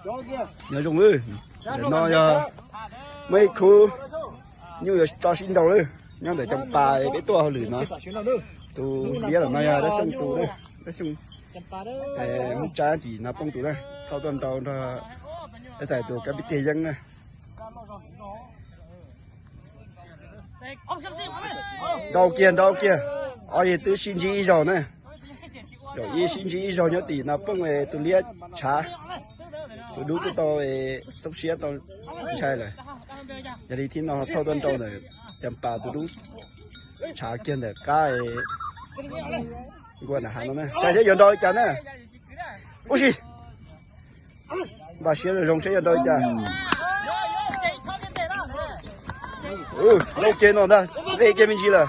Nyob zoo lawm, ntawm no yog muaj ib khub nyuj yuav tso sib nraus lawm, nyob ntawm Cam Pas peb tuaj hauj lwm no. Tus liab ntawm no yog Dab Xyooj tus, Dab Xyooj Hmoob Tsab tim Nas Phooj tus na, thauj tuaj nrau nrog Dab Xyooj tus Kab Pib Txiag Yeeb na. Nrau kiag, nrau kiag, ob yig twb sib ntsib ib zaug na. Zaum ib sib ntsib ib zaug nyob tim Nas Phooj, tus liab tshav, tus dub kuj tau txob siab tau ntshai lawm. Yog li thiab no thauj tuaj nrau ntawm Cam Pas tus dub tshav kiag ntawm qab nkuaj nram hav no na, saib seb yuav nrau li cas na. Ub si, npaj siab zoo zoo seb yuav nrau li cas. Nrau kiag no ntag, nqis kiag me ntsis lawm.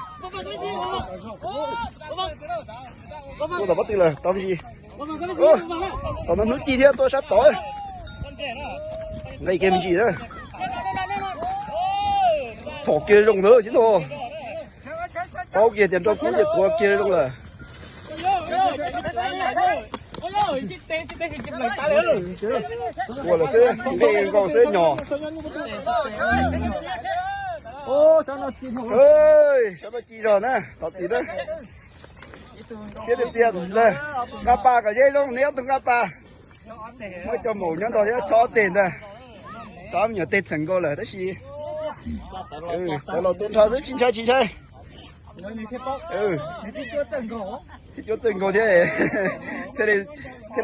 Tuaj tom pob tw lawm, tau me ntsis. Tom no hnub ci thiab tuaj sab tod. Nqis kiag me ntsis na. Txhom kiag zoo ntawd thiab no. Paub kiag tias nrau kub ces tuav kiag zoo lawm. Ua lawm xwb, nqis nkaus xwb nyom. Sab no ci zog na, thov txim na. Siab tiag tiag ntag. Nqa pas kom ze zoo, neb ob tug nqa pas. Muaj cov maum nyob nrog thiab, txhob ob teg ntag. Txhob me nyuam teg txheem nkaus lawm tab sis tawv los tu nrho xwb, tsis ntshai tsis ntshai. Thiab cuab txawj nkaus thiab, thiaj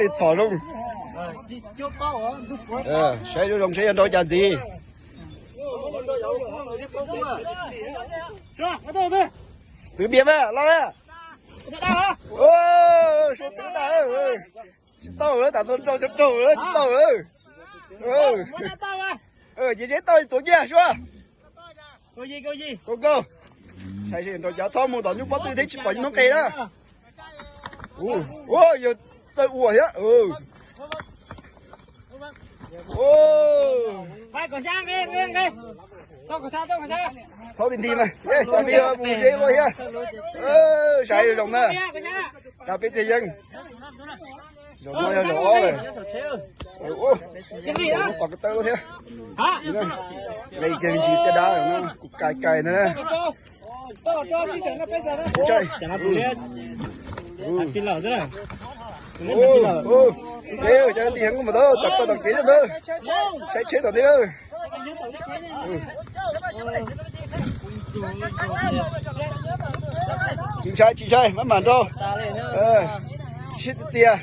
li txhom zoo. Saib zoo zoo saib yuav nrau cas ntxiv. Twv npias mas los. Saib twv tas. Tsis tau lawm, tam no nrau cov raug lawm, tsis tau lawm. Ces zeb tau tuav nyiaj suab. Kaus nkaus. Saib seb nrau cas, txhob mus tom nyuj pob tw thiab tsis pom nyuj hnub qes na. Ua yog txawj ua thiab. Txhob ti nti mas, cas peb mus ze ua thiab. Saib zoo na. Cas peb txiag yeeb. Zaum no yog zaum ob lawm. Zaum no tos ko taw lub thiab. Nqis kiag me ntsis caj dab no kuv kais kais ntag na. Cov kwv tij heev mas tau, tom koj tom kev ntawd. Saib tsheb tom ntej lawm. Tsis ntshai tsis ntshai, maj mam nrau. Sib txias txias.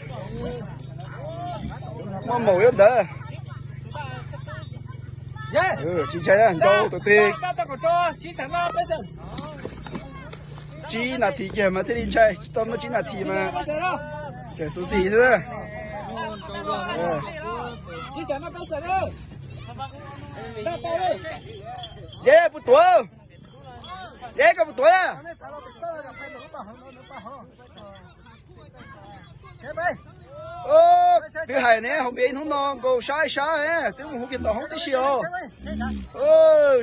Muaj maum yuav ntawd. Tsis ntshai, nrau tus twg. Tsib nas this kiag mas thiaj li ntshai, tsis tau muaj tsib nas this mas tseem xu xis xwb. Yeb puas tuav? Yeb koj puas tuav na? Twb hais ne, hauv npias ib hnub no nkaus sab sab, twb mus hu kiag tom hoob tib si os.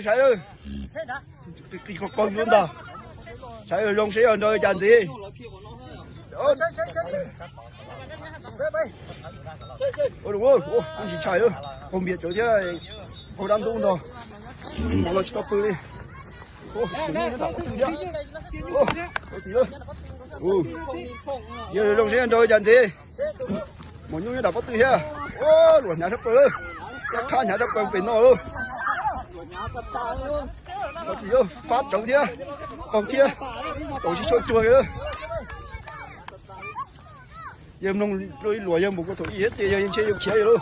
Saib, qis qis qaug qaug ntag. Saib zoo seb yog nrau cas ntxiv. Ua tsis ntshai, qaug npias cawv thiab, qaug dab ntub ntag. Mov los tsis tau pw li. Yog zoo seb yog nrau cas ntxiv. Maum nyuj nyob nram pob tw thiab. Luam hnyav tshaj plaws lawm. Rab khab hnyav tshaj plaws pem no lawm. Thov txim, fab tsawv thiab, qaug thiab, tau sib tshuaj cuag lawm. Yawg mloog rau ib luam yawg mus kuv thaum ub thiab ces yawg ntshe yawg khiav lawm.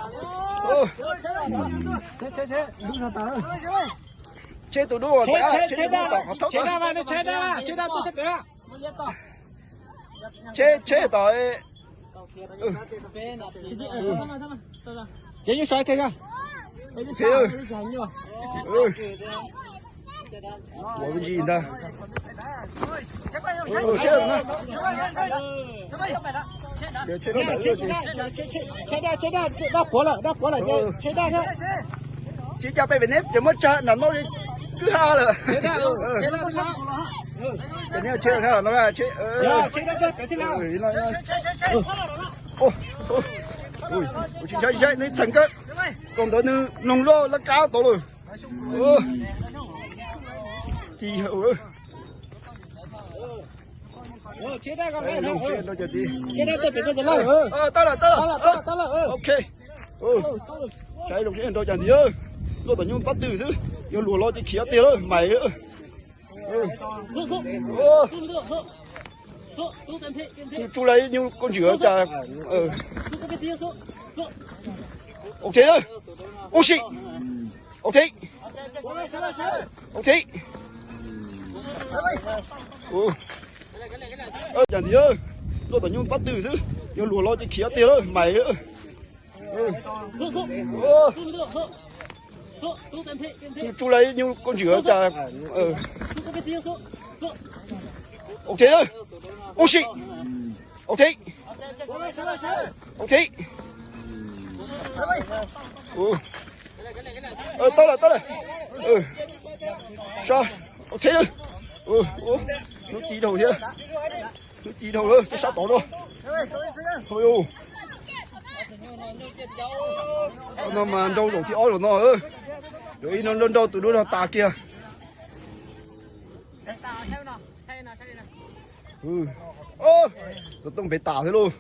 Tsheb tus dub, tsheb tus dub tom qhov thoob. Tsheb, tsheb tom. Ua me ntsis ntag. Tsheb, tsheb daj, daj puav lawm, daj puav lawm. Tsis cas peb pem neb tseem muab tsa nram no li kwj ha lawm. Tsheb no, tsheb no. Tsis ntshai, tsis ntshai, nej txheem kawg. Ntawd nws mloog loj laj kab tau lawm. Ci Tab lawm, tab lawm. Ok. Saib zoo siab nrau cas ntxiv. Luaj tom nyuj pab twg xwb, yog luag los ces khiav tiag lawm, mais. Tsuj lawm nyuj koj ntswg cas. Ok, ub si. Ok. Ok. Cas ntxiv, luaj tom nyuj pab twg xwb, yog luag los ces khiav tiag lawm, mais. Tsuj lawm nyuj koj ntswg cas. Ok, ub si. Ok. Ok. Tab lawm, tab lawm. Sab. Ok. Hnub ci dhau thiab. Hnub ci dhau lawm, tej sab tod no. No mas nrau zaum thib ob zaum no. Zaum ib no nrau nrau tus duab no tas kiag. Xov tooj pem tas thiab lauj.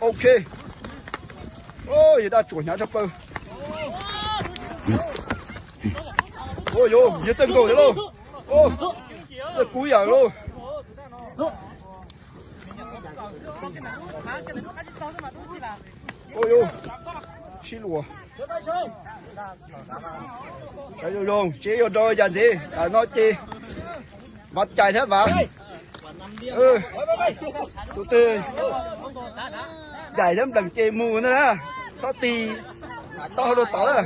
Ok. Yog daj tsuam hnyav tshaj plaws. Yog txawj nkaus thiab lauj. Txawj kub yam lauj. Sib luas. Zoo zoo, seb yuav nrau cas ntxiv, tam no ces vav cais thiab vav. Tus twg ncaim thiab npleem ces mus na, txhob tig tau hauv rau tod na.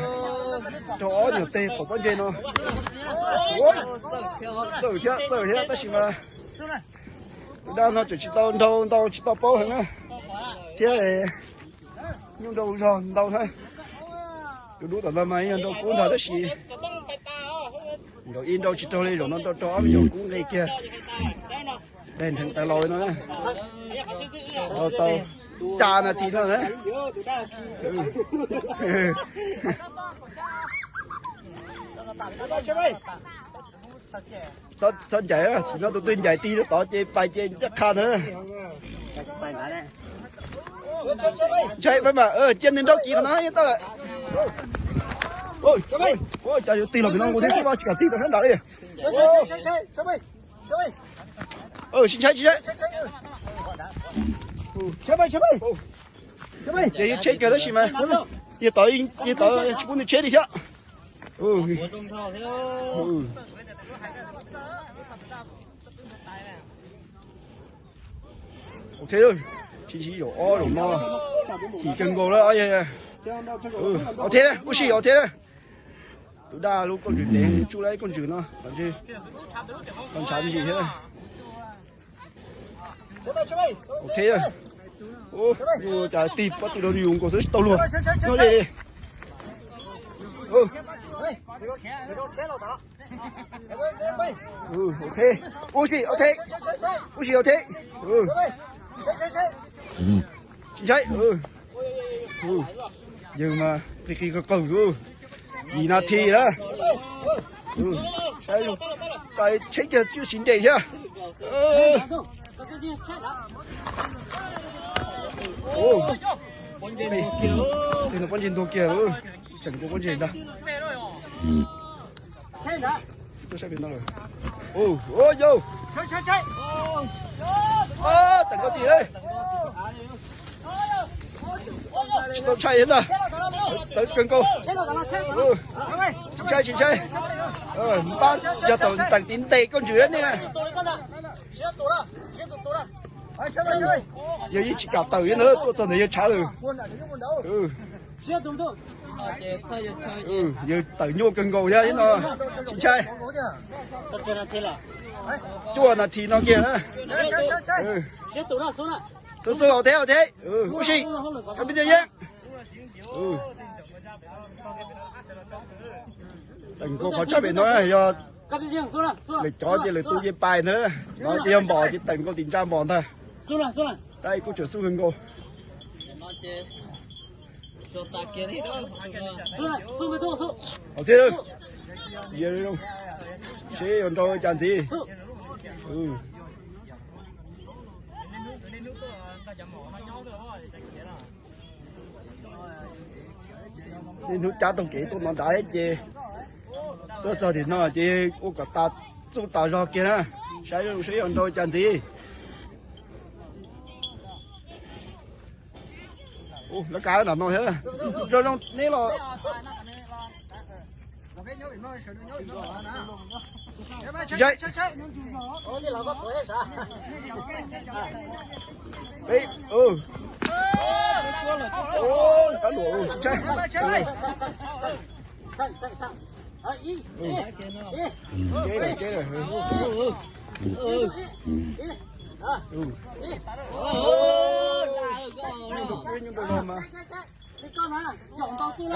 Rau ob nyuag teg qhov pob ntseg no. Txawj thiab, txawj thiab, tab sis mas tus dab no tseem tsis tau nrau ntau, tsis tau paub heev na. Thiab nyuj nrau zog ntau thiab. Tus dub tom no mas yog nrau kub ntag tab sis zaum ib nrau tsis raug li, zaum no nrau raug ob me nyuam kub nqis kiag. Nrheev taws laus no na. Nrau tau xya nas this no na. Txhob ncaim, tam no tus twg ncaim tig rau tod ces pais ces ncaj qha ntag. Ntshai pab mas cia nws nrau kiv qhov no yeej tau lawm. Cas yuav tig los pem no nkaus thiab xwb, tsis kam tig rau sab nram li. Tsis ntshai, tsis ntshai. Ces yeej tsheb kiag tab sis mas yog tod, yog tod tsis pub nws tsheb li thiab. Ok, sib ntsib zaum ob zaum no, chim kawg nkaus lawm. Ok, ub si, ok. Tus daj lub koj ntswg dev tsuj lawm koj ntswg no, qhov ntshav ntsim thiab. Ok, cas tig pob tw rau yus nkaus xwb tsis tau luag. Nyob li. Ok, ub si, ok. Ub si, ok. Tsis ntshai. Yawg mas qis qis qawg qawg, yim nas this na. Saib, tsheb kiag tsis nres thiab. Tej no pob ntseg ntuag kiag, tseem nkaus pob ntseg ntag. Tuaj saib pem no lawm. Yau, teem koj tim li. Tsis tau ntshai thiab ntag. Tawv kawg nkaus. Tsis ntshai, tsis ntshai. Npab yog tau teem tiv ntes koj ntswg nej na. Yawg yeej tsis kam tawm li na, tuaj txog ntawd yawg tshav lawm. Yawg tawm nyuaj kawg nkaus thiab no. Tsis ntshai. Cuaj nas this no kiag na. Xub xub hauv teb, hauv teb. Ub si, kab pib tiaj yeeb. Teem nkaus qhov tshaj pem no yog lawv cov ces lawv tu ces pais ntag. No ces yog npom ces teem nkaus tim ntsa npom ntag. Tab kuj tseem xub kawg nkaus. Ov thiab, seb yuav nrau cas ntxiv. Niaj hnub cab taug kev tuaj no nrad ces tuaj txog tim no ces ua kom tas txuj tas zog kiag na, saib zoo seb yuav nrau cas ntxiv. Lawv kav nram no thiab. Zoo zoo neb los.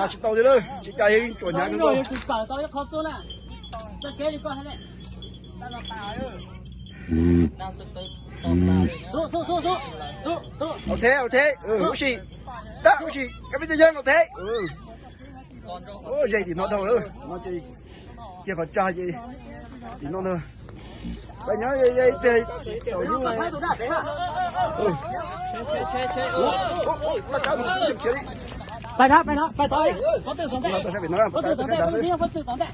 Tsis tau thiab, tsis cas yeej tsuas hnyav kawg. Ua thiab, ua thiab, ua si, tab ua si, koj peb txiv yeej ua thiab. Ze tim no dhau lawm no ces cia qhov tsag ces tim no ntag. Pab nyob ib pliag tau lub. Pab dab, pab dab, pab tod, pab twg tod ntej, pab twg tod ntej, pab twg tod ntej.